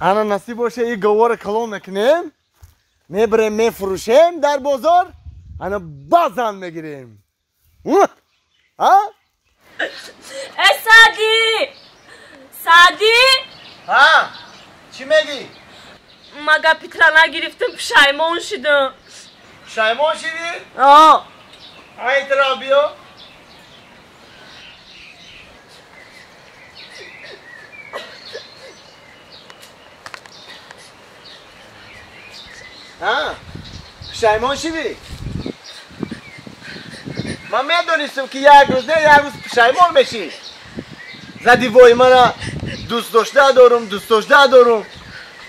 Ана насиб боша и говора калон мекунем, мебарем мефурӯшем дар бозор, ана базан мегирем. А? Э Сади! Сади! Ҳа? Чӣ мегӣ? Ма гапи тра нагирифтам, пушаймон шудам. Пушаймон шидӣ? О. Ай тра биё. Ҳа? Пушаймон шидӣ? Ман медонистам ки як рӯз не як рӯз пушаймон мешӣ. Зади вой мана дӯст дошта дорум, дӯст дошта дорум.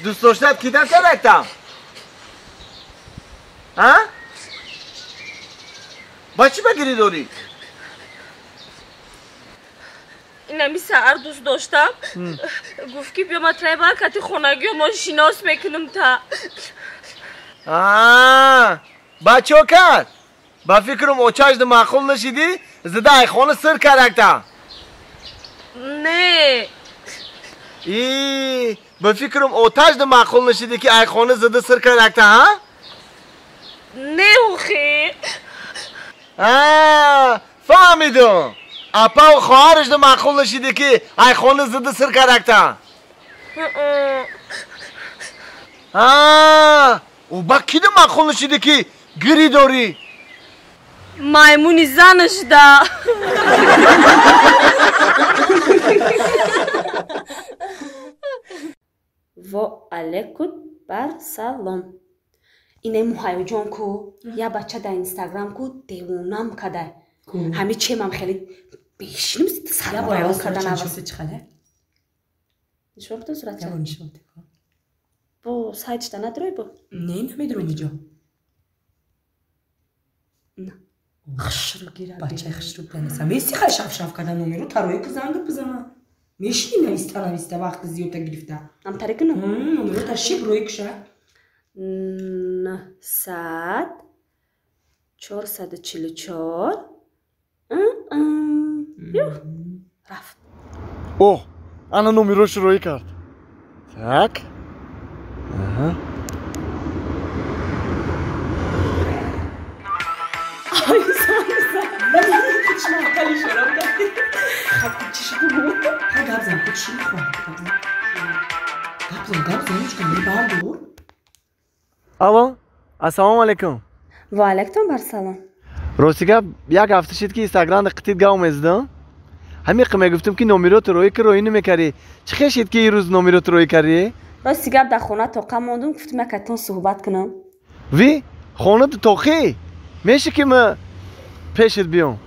Дӯст доштат кида карактам? Ҳа? Ба чӣ ба гирӣ дорӣ? Инами саҳар дӯст доштам. Гуфт ки биё ма трай баракати хонагиё мо шинос мекунам та. Ба чо кард? Ба фикрам очашда маъқул нашидӣ, зида айхона сир каракта. Не. И ба фикрам оташда маъқул нашидӣ ки айхона зида сир каракта, ҳа? Не, охи. Фаҳмидум. Апаву хоҳарашда маъқул нашидӣ ки айхона зида сир каракта. Ӯ ба кида маъқул нашидӣ ки гирӣ дорӣ? Маймуни занашда. Во алейкум бар салом. Ине муҳайёҷон ку, я бача дар инстаграм ку девонам када. Ҳами чемам хеле бешиним сарвайрон карда навас. Нишон битон суратча? Бо сайтшда надорой бо? Не, намедорам иҷо. Хушрӯ гира. Бачаи хушрӯ данеса. Меси хай шафшаф карда номеру тарои ку занг бизана. Мешини нависта нависта вақти зиёдта гирифта. Намтаре кунам? Номеру та шиб рӯи куша. 900 444 рафт. О, ана номерошро рӯӣ кард. Так. Аҳа. Алло, ассалому алайкум. Ва алайкум барсалом. Рости гап, як ҳафта шид ки инстаграмда қитид гав мезадам. Ҳамиқа мегуфтам ки номерото рӯӣ ки рӯӣ намекардӣ. Чӣ хел шид ки ирӯз номерото рӯӣ кардӣ? Рости гап, дар хона тоқа мондум, гуфтам якатон суҳбат кунам. Ви, хонато тоқӣ? Меши ки ма пешит биём?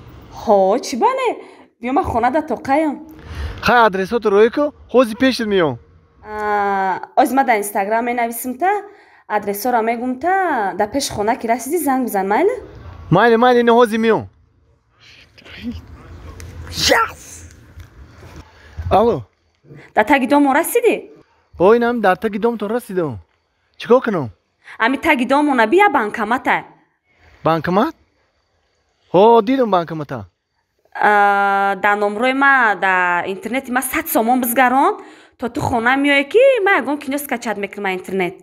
Ҳо, чӣ бале? Биё ма хона дар тоқаям. Хай адресото рӯӣ ку, ҳози пешит меём. Оз ма дар инстаграм менависам та, адресҳоро мегум та, дар пеши хона ки расидӣ занг бизан, майли? Майли, майли, ина ҳози меём. Алло. Дар таги домо расидӣ? Ҳо, инам дар таги домтон расидам. Чӣ кор кунам? Ами таги домона бия банкомата. Банкомат? Ҳо, дидам банкомата. Дар номрои ма дар интернети ма 100 сомон бизгарон, то ту хона меоӣ ки ма ягон кино скачать мекунам а интернет.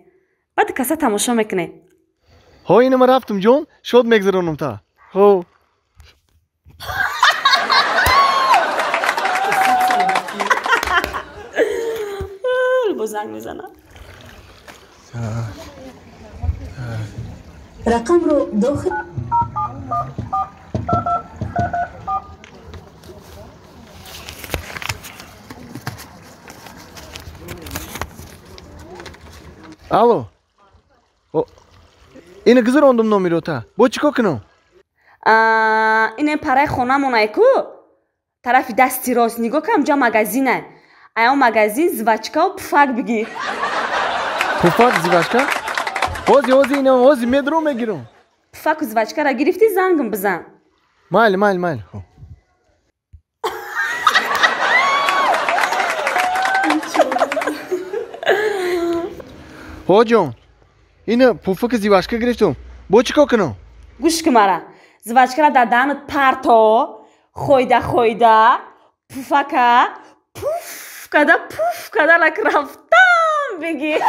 Баъд каса тамошо мекунем. Ҳо, ина ма рафтам ҷон, шод мегзаронам та. Ҳо. Бо занг мезанам. Рақамро дохил Алло. Ина гузарондум номерота. Бо чӣ кор кунам? Ин параи хонамонай ку? Тарафи дасти рост нигоҳ кам, ҷа магазинай. Ая магазин жвачкаву пуфак бигир. Пуфак, жвачка? Ҳози, ҳози, ина ҳози медром мегирам. Пуфаку жвачкара гирифтӣ, зангам бизан. Майли, майли, майли. Ҳо ҷон, ина пуфаки жвачка гирифтум. Бо чӣ кор кунам? Гӯш кун мара. Жвачкара дар даҳанат парто, хойда хойда, пуфака пуф када пуф када лак рафтан бигир.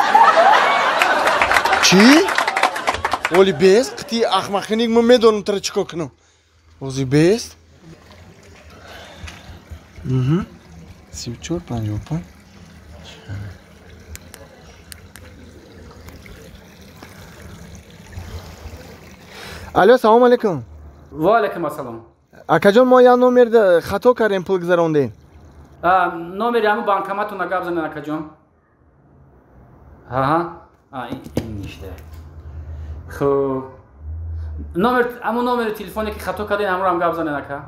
Чӣ? Оли бест? Қити ахмақиник ман медонам тара чӣ кор кунам. Ози бест? 34 55. Алло, салом алейкум. Ва алейкум ассалом. Акаҷон, мо як номер хато кардем, пул гузарондем. Номери ҳамун банкоматона гап занед, акаҷон. Ҳа, ин ништа. Хуб. Номер, ҳамун номери телефоне ки хато кардем, ҳамонро ҳам гап занед, ака.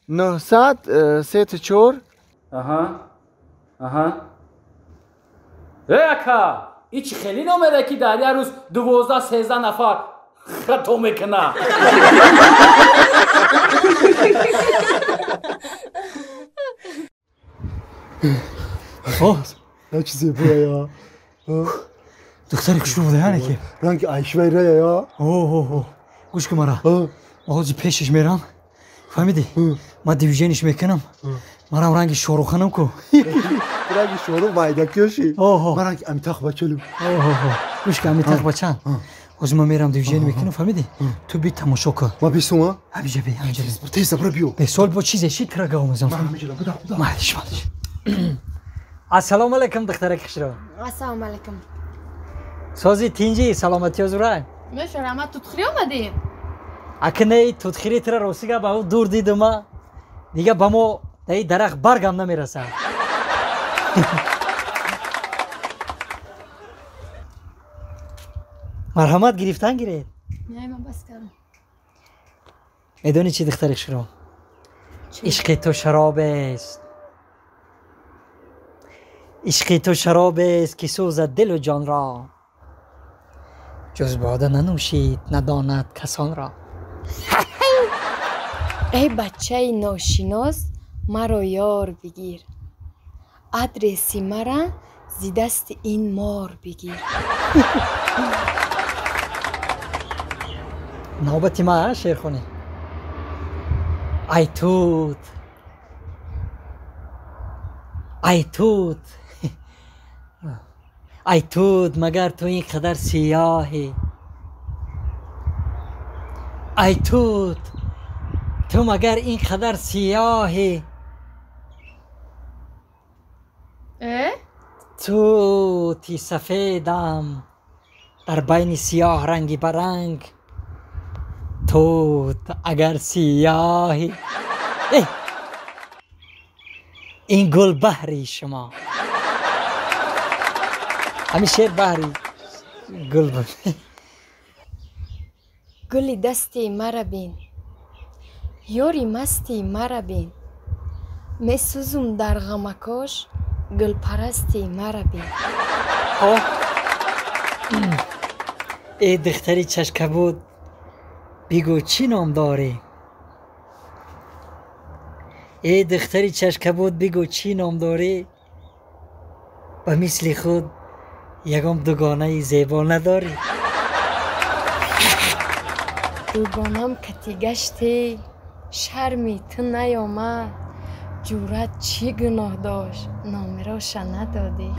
934. Аҳа. Аҳа. Э, ака, ин чӣ хеле номере ки дар як рӯз 12-13 нафар хато мекунад. На чӣ зебоя. Духтари хушрӯ буда, яъне ки ранги айшвайрая я. О, гӯш кун мара. Ҳозир пешаш мерам, фаҳмидӣ? Ман дивижениш мекунам. Марам ранги шоруханам ку. Ранги шорух майдакёши. Ман ранги Амитах бачалу. Гӯш кун, Амитах бачан. Ҳозир ман мерам дивижен мекунам, фаҳмидӣ? Ту би тамошо кун. Ма бисума? Ҳамиҷа би, ҳамиҷа би. Тез забра биё. Бесол бо чизе шид тра гав мезанам. Ман ҳамиҷа буда, буда. Малиш, малиш. Ассалому алайкум, духтараки хушрӯ. Ассалому алайкум. Сози тинҷи, саломатиё зурай. Мешарама, тутхирӣ омадӣ? Акней тутхирӣ тра ростига ба дур дидума. Дига ба мо даи дарахт баргам намерасад. Марҳамат, гирифтан гиред. Не, ман бас кардам. Медонӣ чӣ, духтари хушрӯ? Ишқи ту шаробест. Ишқи ту шаробест ки сӯзад дилу ҷонро. Ҷуз бода нанӯшид, надонад касонро. Эй бачаи ношинос, маро ёр бигир. Адреси мара зи дасти ин мор бигир. Навбати ма шеърхонӣ. Ай тут, ай тут, ай тут, магар ту ин қадар сиёҳӣ? Ай тут, ту магар ин қадар сиёҳӣ? Тути сафедам дар байни сиёҳ ранги баранг. Тут агар сиёҳӣ, ин гул баҳри шумо. Ҳамин шеър баҳри гул буд. Гули дасти мара бин, ёри масти мара бин, месӯзум дар ғамакош, гулпарасти мара бин. Э духтари чашкабуд, бигӯ чӣ ном дорӣ? Э духтари чашкабуд, бигӯ чӣ ном дорӣ? Ба мисли худ ягон дугонаи зебо надорӣ. Дугонам кати гаште, шарми ту наёмад, ҷуръат чӣ гуноҳ дошт, номероша надодӣ.